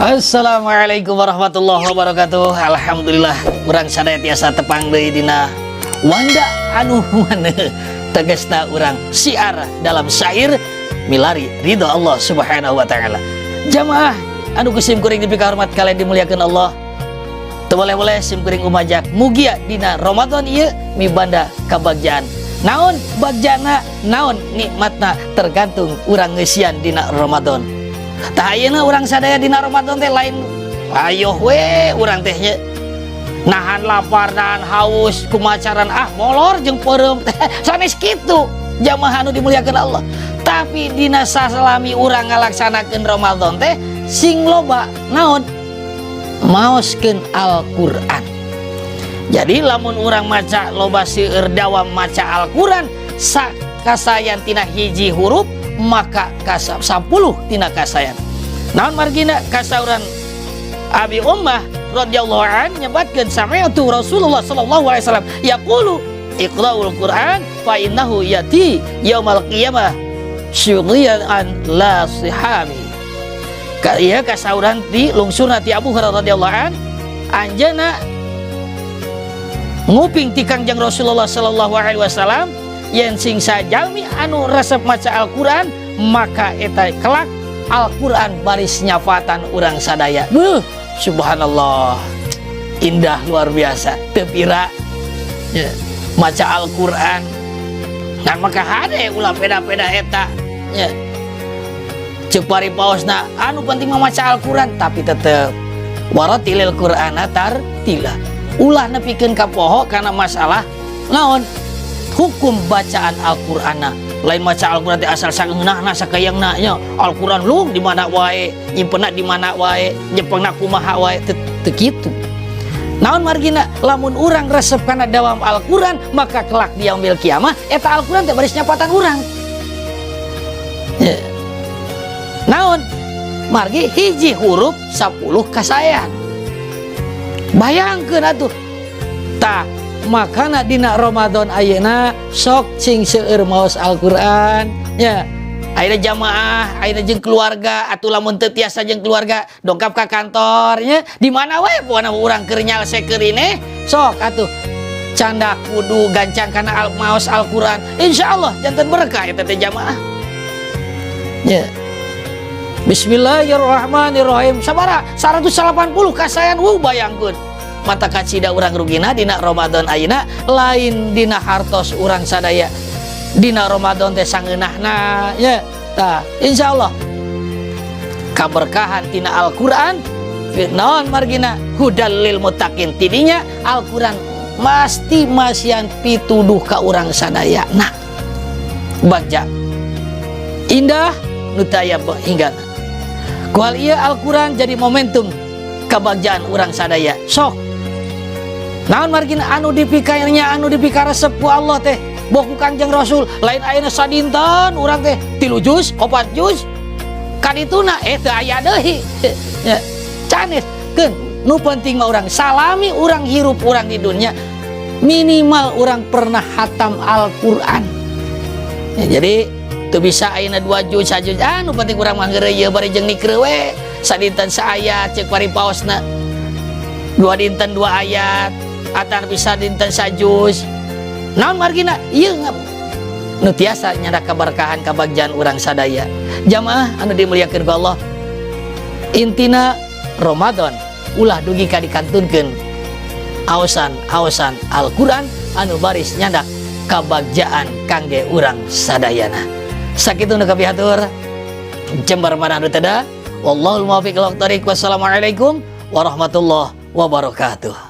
Assalamualaikum warahmatullahi wabarakatuh. Alhamdulillah, urang sadaya tiasa tepang deui dina wanda anu mana tegasna urang siar dalam syair milari ridho Allah Subhanahu wa Taala. Jamaah anu ku sim kuring dipikahormat kalian dimuliakan Allah. Teu boleh-boleh sim kuring umajak mugia dina Ramadan ieu mibanda kabagjaan. Naon bagjana, naon nikmatna, tergantung urang ngeusian dina Ramadan. Tah, ayeuna urang sadaya dina Ramadan teh lain ayo we urang teh nya nahan lapar, nahan haus, kumacaran ah molor jeung peureum teh sanes kitu, jamaah anu dimuliakan Allah. Tapi dina sasalami urang ngalaksanakeun Ramadan teh sing loba naon maoskeun Al-Qur'an. Jadi lamun urang maca loba seueur dawam maca Al-Qur'an, kasayan tina hiji huruf maka 10 tina kasayan. Naon margina? Kasauran Abi Ummah radhiyallahu an nyebatkeun, sami'tu Rasulullah sallallahu alaihi wasallam yaqulu iqra'ul Qur'an fa innahu yati yaumal qiyamah syughliyan an la sihami. Ka ieu kasauran ti lungsurna ti Abu Hurairah radhiyallahu an, anjeunna nguping ti Kangjeng Rasulullah sallallahu alaihi wasallam yen sing sajalmi anu resep maca Al-Qur'an maka eta kelak Al-Qur'an baris nyafatan urang sadaya. Beuh, subhanallah. Indah luar biasa. Teu pira ya, maca Al-Qur'an. Nah, maka hade ulah peda-peda eta ya. Ceuk paripaosna anu penting mah maca Al-Qur'an, tapi tetep warotilil Qur'ana tartila. Ulah nepikeun ka poho kana masalah naon hukum bacaan Al-Qur'ana. Lain maca Al-Qur'an teh asal sangeunahna sakayangna nya. Al-Qur'an lu di mana wae, nyimpenna di mana wae, nyepengna kumaha wae, teu teu kitu. Naon margina? Lamun urang resep kana dawam Al-Qur'an, maka kelak di yaumil kiamah eta Al-Qur'an teh baris nyapatan urang. Ya. Naon? Margi hiji huruf 10 kasayan. Bayangkeun atuh. Tah, makana dina Ramadan ayeuna sok cing seueur maos Al-Qur'an ya. Ayeuna jamaah, ayeuna jeung keluarga atuh, lamun teu tiasa jeung keluarga dongkap ka kantor nya, di mana we pokona urang keur nyalsekeun ini sok atuh candak kudu gancang kana maos Al-Qur'an. Insyaallah janten berkah eta teh, jamaah ya. Bismillahirrahmanirrahim sabara 180 kasayan. Wuh, bayangkeun mata kacida urang rugina dina Ramadan ayeuna. Lain dina hartos urang sadaya dina Ramadan teh sangeunahna ya. Tah, insyaallah kaberkahan tina Al-Qur'an. Naon margina? Hudal lil muttaqin. Tidinya Al-Qur'an pasti masihan pituduh ka urang sadaya. Nah, bagja indah nu taya hingga kual ieu Al-Qur'an jadi momentum kebagjaan urang sadaya. Sok naon margina anu dipikirnya, anu dipikaresep ku Allah teh boh ku Kangjeng Rasul, lain ayeuna sadinten urang teh 3 juz, 4 juz kadituna teu aya deui ya. Canes keun, nu penting mah urang salami urang hirup urang di dunia minimal urang pernah hatam Al-Qur'an ya. Jadi teu bisa ayeuna 2 juz, 1 juz, ah nu penting urang mah ngeureuyeuh bari jeung nikreu we sadinten saayat. Ceuk paripaosna dua dinten dua ayat atau bisa dinten sajuz. Naon margina? Ieu nu tiasa nyandak kaberkahan kabagjaan urang sadaya. Jamaah anu dimuliakeun ku Allah, intina Ramadan ulah dugi ka dikantunkeun aosan aosan Al-Qur'an anu baris nyandak kabagjaan kangge urang sadayana. Sakitu nu kapihatur, jembar mana anu teda. Wallahul muwaffiq ila. Wassalamualaikum warahmatullahi wabarakatuh.